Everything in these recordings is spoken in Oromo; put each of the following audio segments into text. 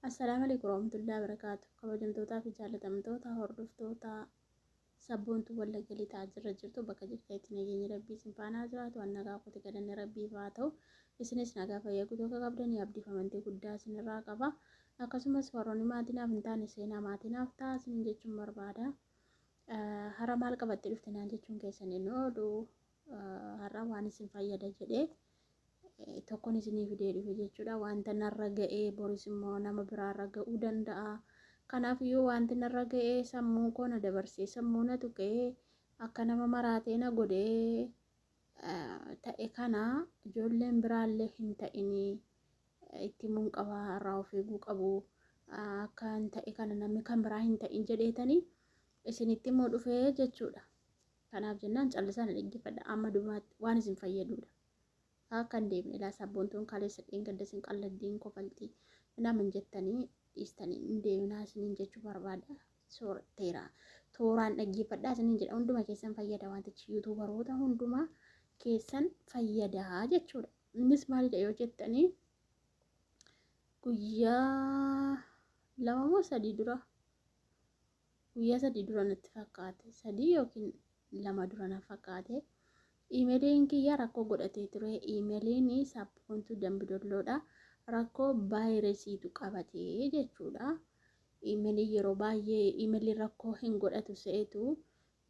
Assalaamu alaikum warahmatullahi wabarakaatu. Kabajamtootaa fi jaalatamtoota hordoftoota Sabboontuu Wallagga Lixaa jirra jirtu bakka jirtanitti nageenyi Rabbii isin faana haa jiraatu. An nagaa kooti, galanni Rabbiif haa ta'u. Isinis nagaa fayyaa guutuu akka qabdanii abdiif amantii guddaa isinirraa qaba. Akkasumas warroonni maatii naaf hin taane seenaa maatii naaf ta'a isinin jechuun barbaada. Har'a maal qabattee dhufte naan jechuun keessan hin oolu. Har'a waan isin fayyada jedhee tokkon isinii fidee dhufe jechuudha. Wanta narra ga'ee boris immoo nama biraarra ga'uu danda'a. Kanaaf iyyuu wanti narra ga'ee sammuu koo na dabarsee, sammuu na tuqee, akka nama maraatee na godhee ta'e kana ijoolleen biraallee hin ta'inii itti himuun qaba, irraa of eeguu qabu. Akka hin ta'e kana namni kan biraa hin ta'in jedheetanii isinitti immoo dhufee jechuudha. Kanaaf jennaan callisaa na dhaggeeffadha. Amma dhumaatti waan isin fayyadudha. Akka hin deemne ilaa Sabboontuun kaleessa dheengadda isin qalladdiin kofaltii naman jettanii dhiistanii hin deemnaa isiniin jechuu barbaada. Teera tooraan dhaggeeffadhaa isiniin jedha. Hunduma keessan fayyada wantichi, yuutuubaroota hundumaa keessan fayyada jechuudha. Innis maalidha yoo jettanii, guyyaa 2 moo 3 dura, guyyaa 3 dura natti fakkaate, 3 yookiin 2 dura na fakkaate, iimeeliin kiyya rakkoo godhatee ture. Iimeeliin Sabboontuu Dambidolloodha. Rakkoo vaayirasiitu qabatee jechuudha. Iimeelii yeroo baay'ee iimeeliin rakkoo hin godhatu se'etu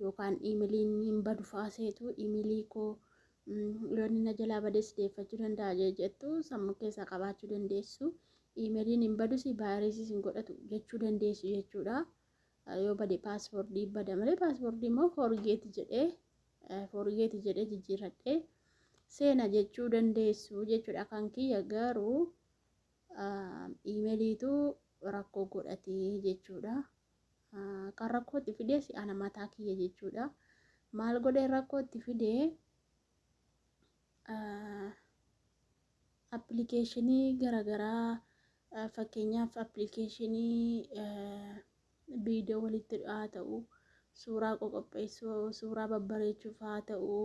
yookaan iimeeliin hin badu fa'aa seetu, iimeelii koo yoo inni na jalaa bades deeffachuu danda'a jettu sammuu keessaa qabaachuu dandeessu. Iimeeliin hin badus, vaayirasiis hin godhatu jechuu dandeessu jechuudha. Yoo bade paaswoordii bada malee, paaswoordii immoo forget jedhee, forget jedhee jijjiirradhee seena jechuu dandeessu jechuudha. Kan kiyya garuu iimeeliitu rakkoo godhatee jechuudha. Kan rakkoo itti fides ana mataa kiyya jechuudha. Maal godhee rakkoo itti fidee? Appilikeeshinii garaagaraa, fakkeenyaaf appilikeeshinii viidiyoo walitti haa ta'u, suuraa qoqopheessuu, suuraa babbareechuuf haa ta'u,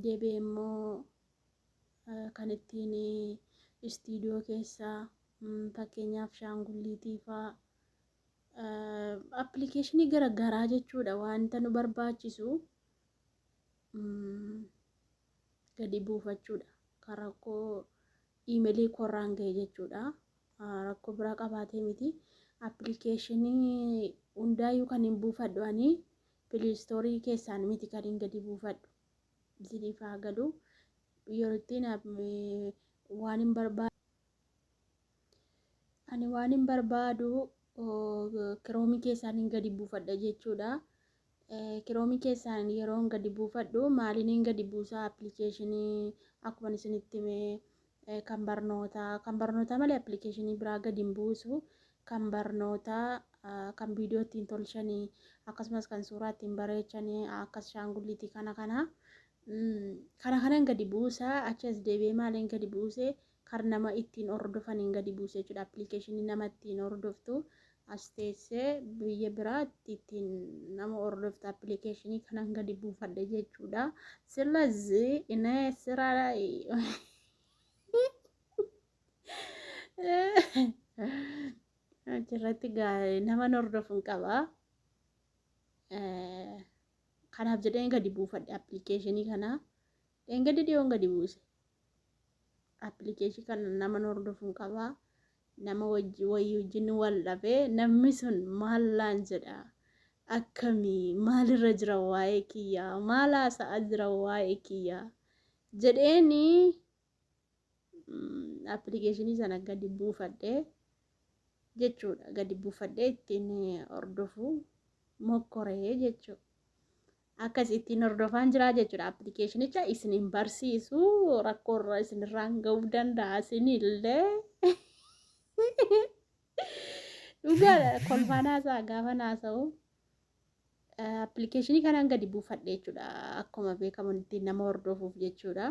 deebi'ee immoo kan ittiin istiidiyoo keessaa, fakkeenyaaf shaangulliitii fa'aa, appilikeeshinii garaagaraa jechuudha, wanta nu barbaachisu gadi buufachuudha. Kan rakkoo iimeelii korraan ga'e jechuudha. Rakkoo biraa qabaatee miti. Appilikeeshinii hundaayyuu kan hin buufadhu ani Play Store keessaan miti kan hin gadi buufadhu. Isiniif haa galu. Yeroo ittiin waan hin barbaadu, ani waan hin barbaadu Chrome keessaan hin gadi buufadha jechuudha. Chrome keessaan yeroo gadi buufadhu maaliin hin gadi buusaa? Appilikeeshinii akkuma isinitti hime kan barnootaa, kan barnootaa malee appilikeeshinii biraa gadi hin buusu. Kan barnootaa, kan viidiyoo ittiin tolchanii, akkasumas kan suuraa ittiin bareechanii, akkas shaangulliitii kana kana kana kanan gadi buusaa. Achi as deebi'ee maaliin gadi buuse? Kan nama ittiin hordofaniin gadi buuse jechuudha. Appilikeeshinii nama ittiin hordoftu, as teessee biyya biraatti ittiin nama hordoftu, appilikeeshinii kanan gadi buufadhe jechuudha. ስለዚህ እኔ ስራ ላይ achirratti nama hordofuun qaba. Kanaaf jedheen gadi buufadhe appilikeeshinii kana. Dheengaddi dhiyoon gadi buuse. Appilikeeshinii kana nama hordofuun qaba. Nama wayii wajjin wal dhabee namni sun maal laan jedha, akkamii, maalirra jira, waa'ee kiyyaa maal haasa'aa jira, waa'ee kiyyaa jedheeni appilikeeshinii sana gadi buufadhee jechuudha. Gadi buufadhee ittiin hordofuu mokkoree jechuudha. Akkas ittiin hordofaan jira jechuudha. Appilikeeshinicha isin hin barsiisu, rakkoorra isinirraan ga'uu danda'a isinillee. Dhugaadha, kolfaan haasa'a gaafa haasa'u. Appilikeeshinii kanaan gadi buufadhe jechuudha. Akkuma beekamu ittiin nama hordofuuf jechuudha.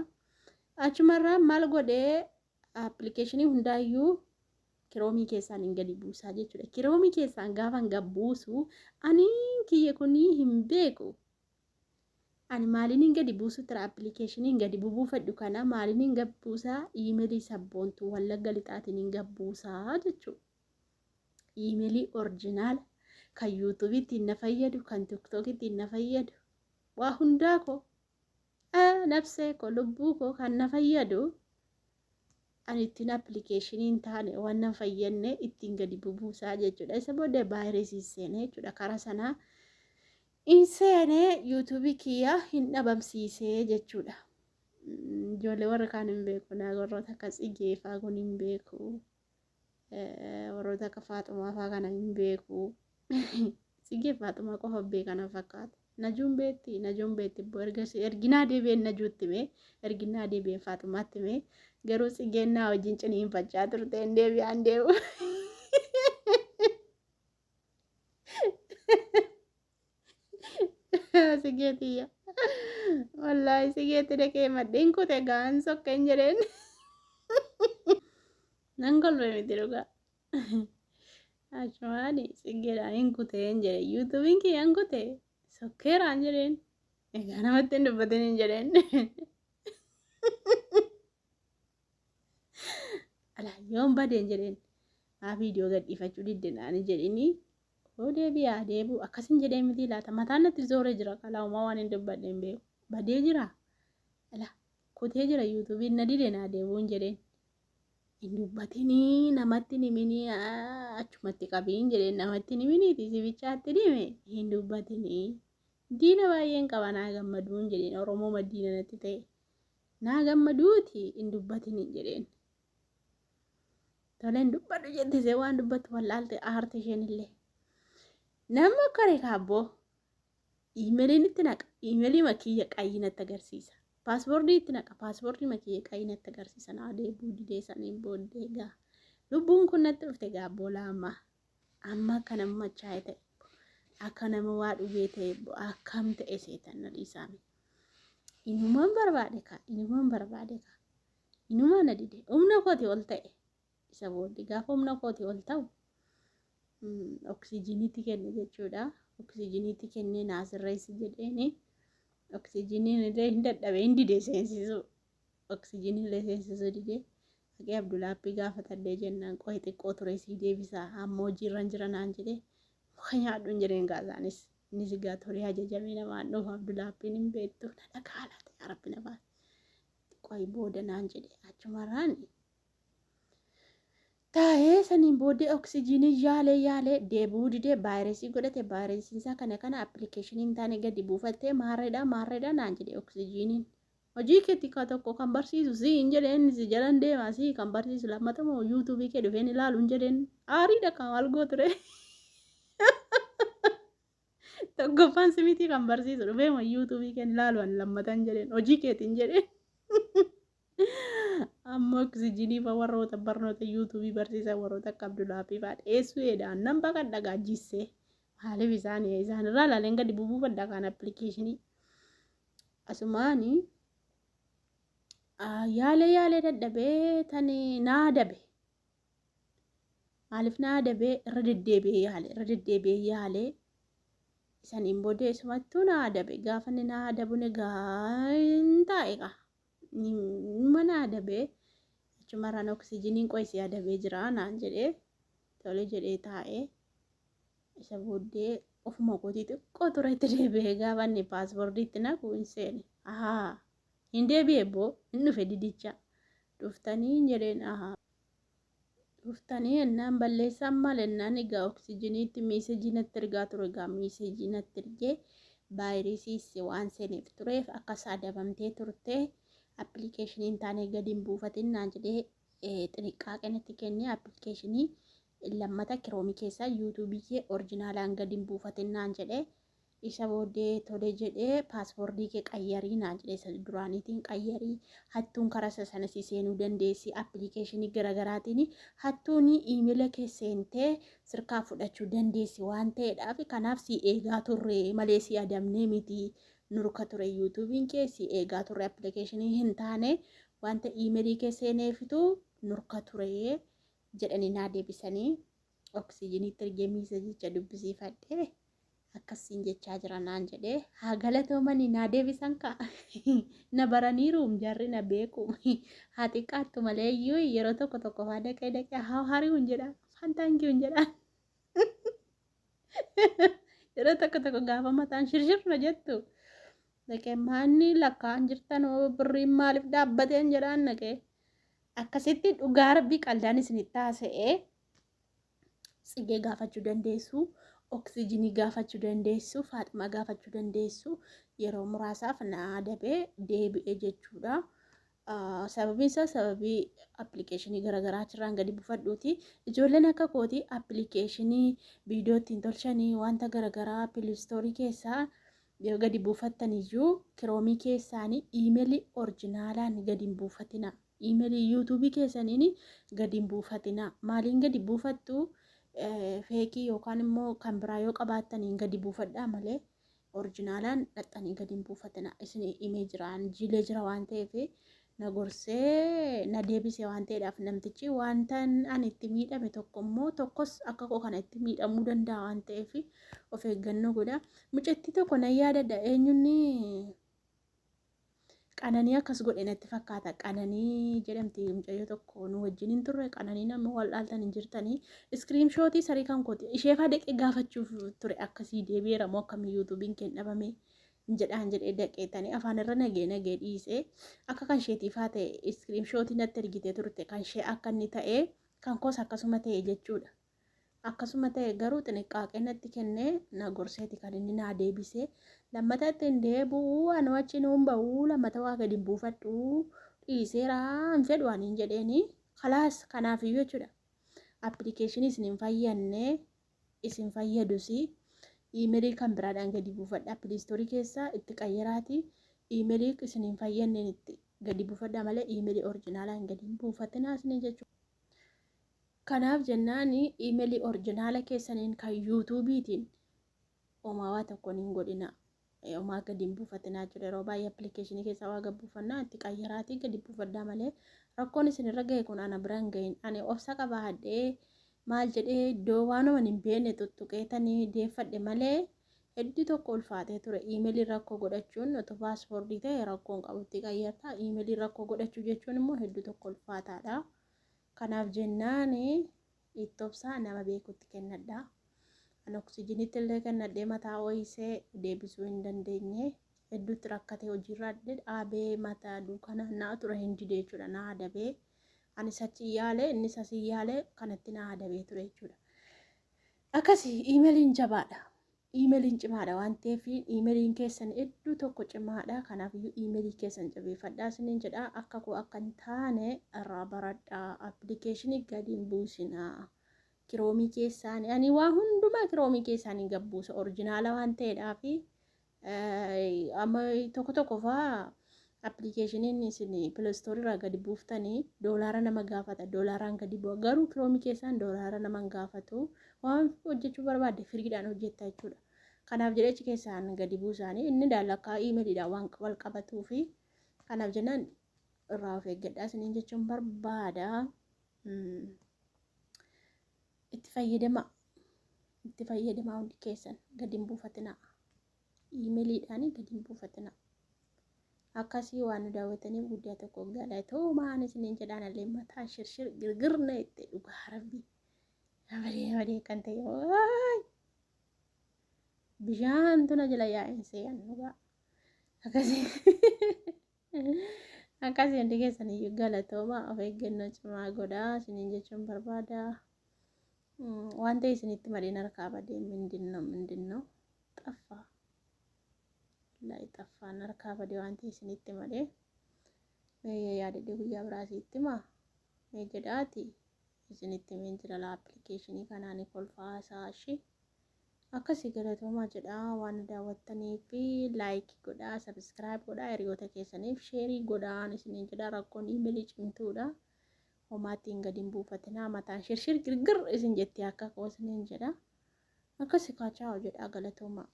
Achumarraa maal godhee? Appilikeeshinii hundaayyuu Chrome keessaan hin gadi buusaa jechuudha. Chrome keessaan gaafa gad buusu ani kiyya kunii hin beeku. Ani maaliin gadi buusu tura appilikeeshiniin gadi bubuufadhu kana maaliin gad buusaa iimeelii Sabboontuu Wallagga Lixaatiin gad buusaa jechuudha. Iimeelii orjinaala kan yuutuubiitti na fayyadu, kan tiktookitti na fayyadu, waa hundaa koo nafsee koo lubbuu koo kan na fayyadu ani ittiin appilikeeshinii hin taane waan na fayyadne ittiin gadi bubuusaa jechuudha. Isa booddee vaayirasii seenee jechuudha karaa sanaa. In seenee yuutuubii kiyya hin dhabamsiisee jechuudha. Ijoollee warra kaan hin beeku. Naa warroota akka Tsigee fa'aa kun hin beeku. Warroota akka Faaxumaa fa'aa kana hin beeku. Tsigee Faaxumaa qofa beekana fakkaata. Najuun beetti, Najuun beetti. Erginaa deebi'een Najuutti himee, erginaa deebi'een Faaxumaatti himee, garuu Tsigeen naa wajjin ciniinfachaa turte hin deebi'aan deebi'u. Sigeetiyya. Wallaahi sigeetti dhaqee madheen kute ga'aan sokkeen jedheen. Nan kolfe miti dhugaa. Achumaani sigeedhaan hin kuteen jedhe. Yuutuubiin kiyya hin kute. Sokkeeraan jedheen. Egaa namatti hin dubbatin hin jedheen. Alaa yoon badeen jedheen. Maa viidiyoo gadhiifachuu didde naan jedhini. Yoo deebi'aa deebi'u akkasin jedhee miti laata mataan natti zooree jira kalaahumaa waan hin dubbadhe hin beeku. Badee jira. Alaa kutee jira yuutuubiin na dide naa deebi'uun jedheen. Hin dubbatinii namatti hin himinii achumatti qabiin jedheen namatti hin himiniiti si bichaatti hime hin dubbatinii. Diina baay'een qaba naa gammaduun jedheen Oromoo diina natti ta'e. Naa gammaduuti hin dubbatiniin jedheen. Toleen dubbadhu jettise waan dubbattu wallaalte aarte isheen illee. Nama kare kaabboo iimeeliin itti naqa iimeelii makiyya qayyii natti agarsiisa. Paaspoortii itti naqa paaspoortii makiyya qayyii natti agarsiisa. Naa deebuu didee saniin booddee gaa. Lubbuun kun natti dhufte gaabboo laama. Amma akka nama machaa'e ta'e akka nama waa dhugee ta'e akkam ta'e seetan na dhiisaame. Inumaan barbaade kaa inumaan barbaade kaa inumaan na dide humna kooti ol ta'e. Isa booddee gaafa humna kooti ol ta'u oksijiiniitti kenne jechuudha. Oksijiiniitti kennee naa sirreessi jedheeni oksijiiniin illee hin dadhabe hin dide seensisu. Oksijiiniin illee seensisuu dide. Haqee Abdulaappii gaafatadhee jennaan qohi xiqqoo ture sii deebisaa amma hojiirra jira naan jedhee muka nyaadhu hin jedheen gaazaanis. Innis egaa tolee ajajamee namaan dhufa Abdulaappiin hin beektu na dhagaa laata yaa Rabbi na baasi. Qohi booda naan jedhe achumarraan taa'ee saniin booddee oksijiinii yaalee yaalee deebi'uu didee vaayirasii godhate vaayirasiin isaa kana kana appilikeeshinii hin taane gadi buufattee maarreedha maarreedha naan jedhe oksijiiniin. Hojii keetti ka tokko kan barsiisu si hin jedheen si jalan deema si kan barsiisu lammatamoo yuutuubii kee dhufeen ilaalu hin jedheen aariidha kan maal gooture. Tokkoffaan si miti kan barsiisu dhufee yuutuubii kee ilaalu an lammatan jedheen hojii keetiin jedheen. Amma oksijiinii fa warroota barnoota yuutuubii barsiisan warroota akka Abdulaappii fa'aa dheessuu jedhaan nan baqadha gaajjissee. Maaliif isaan isaanirraa ilaaleen gadi bubuufadha kan appilikeeshinii. Asumaani yaalee yaalee dadhabee tani naa dabe. Maaliif naa dabee irra deddeebi'ee yaale irra deddeebi'ee yaalee saniin booddee isumattuu naa dabe gaafa inni naa dabuun egaa hin taa'e kaa. Mana adabee achumarraan oksijiiniin qo'isee adabee jira naan jedhee tole jedhee taa'ee isa booddee ofuma kootii xiqqoo turetti deebi'ee gaafa inni paaspoortii itti naqu hin seene. Ahaa hin deebi'e boo hin dhufe didicha dhuftanii hin jedheen ahaa dhuftanii ennaan balleessaan maal ennaan egaa oksijiiniitti miisejii natti ergaa ture egaa miisejii natti ergee vaayirasiis waan seeneef tureef akkas adabamtee turte appilikeeshinii hin taane gadi hin buufatin naan jedhee xiniqqaaqee natti kennee appilikeeshinii lammata kiroomii keessaa yuutuubii kee orjinaalaan gadi hin buufatin naan jedhee isa booddee tole jedhee paaspoortii kee qayyarii naan jedhee isa duraaniitiin qayyarii hattuun karaa isa sana si seenuu dandeessi appilikeeshinii garaagaraatiin hattuun iimeela kee seentee sirkaa fudhachuu dandeessi waan ta'eedhaaf kanaaf si eegaa turre malee si adamnee miti nurka ture yuutuubiin kee si eegaa turre appilikeeshinii hin taane wanta iimeelii kee seeneefitu nurka ture jedhanii naa deebisanii oksijiiniitti ergee miisejicha dubbisiifadhee Akkasiin jechaa jira naan jedhee haa galatoomanii naa deebisan ka'a. Na baraniiru jarri na beeku. Haa xiqqaattu malee iyyuu yeroo tokko tokko faa dhaqee dhaqee haa hari'uun jedha. Afaan taankiyuun jedha. Yeroo tokko tokko gaafa mataan shirshirna jettu. Dhaqee maanni lakkaa'an jirtan birriin maaliif dhaabbateen jedhaan dhaqee. Akkasitti dhugaa rabbii qaldaan isinitti haasa'ee tsigee gaafachuu dandeessu. Oksijinii gaafachuu dandeessu, Faaximaa gaafachuu dandeessu. Yeroo muraasaaf na adabee deebi'e jechuudha. Sababiin isaa sababii appilikeeshinii garaagaraa achirraan gadi buufadhuuti. Ijoolleen akka kooti appilikeeshinii viidiyoo ittiin tolchanii wanta garaagaraa Play Store keessaa yoo gadi buufattan iyyuu Chrome keessaanii iimeelii orjinaalaan gadi hin buufatina. Iimeelii YouTube keessaniin gadi hin buufatina. Maaliin gadi buufattu? Fake yookaan immoo kan biraa yoo qabaattaniin gadi buufadhaa malee orjinaalaan dhaxxanii gadi hin buufatina. Isin himee jiraan jiilee jira waan ta'eef na gorsee na deebise waan ta'eedhaaf namtichi wanta ani itti miidhame tokko immoo tokkos akka koo kana itti miidhamuu danda'a waan ta'eef of eeggannoo godha. Mucattii tokko nan yaadadha, eenyunni Qananii akkas godhe natti fakkaata. Qananii jedhamti mucayyoo tokko nu wajjin hin turre. Qananii nama wal dhaaltan hin jirtanii. Screenshot sarii kan kooti. Ishee faa dhaqee gaafachuuf ture akkasii deebi'eera moo akkamii YouTubeiin keen dhabame jedhaan jedhee dhaqeetanii afaan irra nagee nagee dhiisee akka kan isheetiifaa ta'e screenshot natti ergitee turte, kan ishee akka inni ta'e kan koos akkasuma ta'e jechuudha. Akkasuma ta'e garuu xiniqqaaqee natti kennee na gorseeti kan inni naa deebisee. Lammata itti hin deebi'uu, anu achi nuun ba'uu, lammata waa gadi hin buufadhu, dhiiseera, hin fedhu ani hin jedheeni. Kalaas, kanaafiyyuu jechuudha. Appilikeeshinii isin hin fayyadne isin fayyadus iimeelii kan biraadhaan gadi buufadha. Play Store keessaa itti qayyaraati. Iimeelii isin hin fayyadneen itti gadi buufadha malee iimeelii orjinaalaan gadi hin buufatinaa isin jechuudha. Kanaaf jennaan iimeelii orjinaala keessaniin kan YouTubeiitiin homaa waa tokkoon hin godhina. Homaa gadi hin buufatinaa jechuudha. Yeroo baay'ee appilikeeshinii keessaa waa gad buufannaa itti qayyaraatii gadi buufadhaa malee rakkoon isin irra gahe kun ana bira hin gahin. Ani obsa qabaadhee maal jedhee iddoo waanuma hin beekne tuttuqeetanii deeffadhe malee hedduu tokko ulfaatee ture. Iimeelii rakkoo godhachuun otoo password ta'e rakkoon qabutti qayyarta. Iimeelii rakkoo godhachuu jechuun immoo hedduu tokko ulfaataadha. Kanaaf jennaan itti obsaa nama beekutti kennadha. Ani oksijiniitti illee kennadhee mataa ho'isee deebisuu hin dandeenye. Hedduutti rakkatee hojiirraa dhaabee mataa duukana naa ture hin dide jechuudha. Na adabee anis achi yaale, innis asii yaale, kanatti na adabee ture jechuudha. Akkasii iimeeliin jabaadha. Iimeeliin cimaadha waan ta'eef iimeeliin keessan hedduu tokko cimaadha. Kanaafiyyuu iimeelii keessan jabeeffadhaa isiniin jedha. Akka koo akka hin taane irraa baradhaa. Appilikeeshinii gadi hin buusinaa. Chrome keessaanii ani waa hundumaa Chrome keessaanii gad buusa orjinaala waan ta'eedhaafi amma tokko tokko faa appilikeeshiniin isin Play Store irraa gadi buuftanii doolaara nama gaafata, doolaaraan gadi bu'a. Garuu Chrome keessaan doolaara nama hin gaafatu, waan hojjechuu barbaadde freedhaan hojjetta jechuudha. Kanaaf jedhee achi keessaan gadi buusaanii inni daallakkaa iimeeliidhaan waan wal qabatuu fi kanaaf jennaan irraa of eeggadhaa isiniin jechuun barbaada. Itti fayyadamaa. Itti fayyadamaa, hundi keessan gadi hin buufatinaa. Iimeeliidhaan gadi hin buufatinaa. Akkasii waan nu daawwataniif guddaa tokko galatoomaan isiniin jedhaan. Allee mataa shirshir girgirna itti dhugaa rabbii. Malee malee kan ta'e bishaantu na jala yaa'in see'an dhugaa. Akkasii akkasii hundi keessan iyyuu galatooma, of eeggannoo cimaa godhaa isiniin jechuun barbaada. Waan ta'e isinitti maleen harkaa badee mindinno mindinno xaffaa. Wallahi xaffaan harkaa badee waan ta'e isinitti malee. Mee yaadadhee guyyaa biraa isitti himaa? Mee jedhaati isinitti himeen jira laa appilikeeshinii kanaan kolfaasaa ishee. Akkasii galatoomaa jedha, waan daawwattanii fi like godhaa, subscribe godhaa, hiriyoota keessaniif share godhaan isiniin jedha. Rakkoon iimeelii cimtuudha. Homaattiin gadi hin buufatinaa, mataan shirshir girgir isin jettee akka koo isiniin jedha. Akkasii kaachaa jedha, galatoomaa.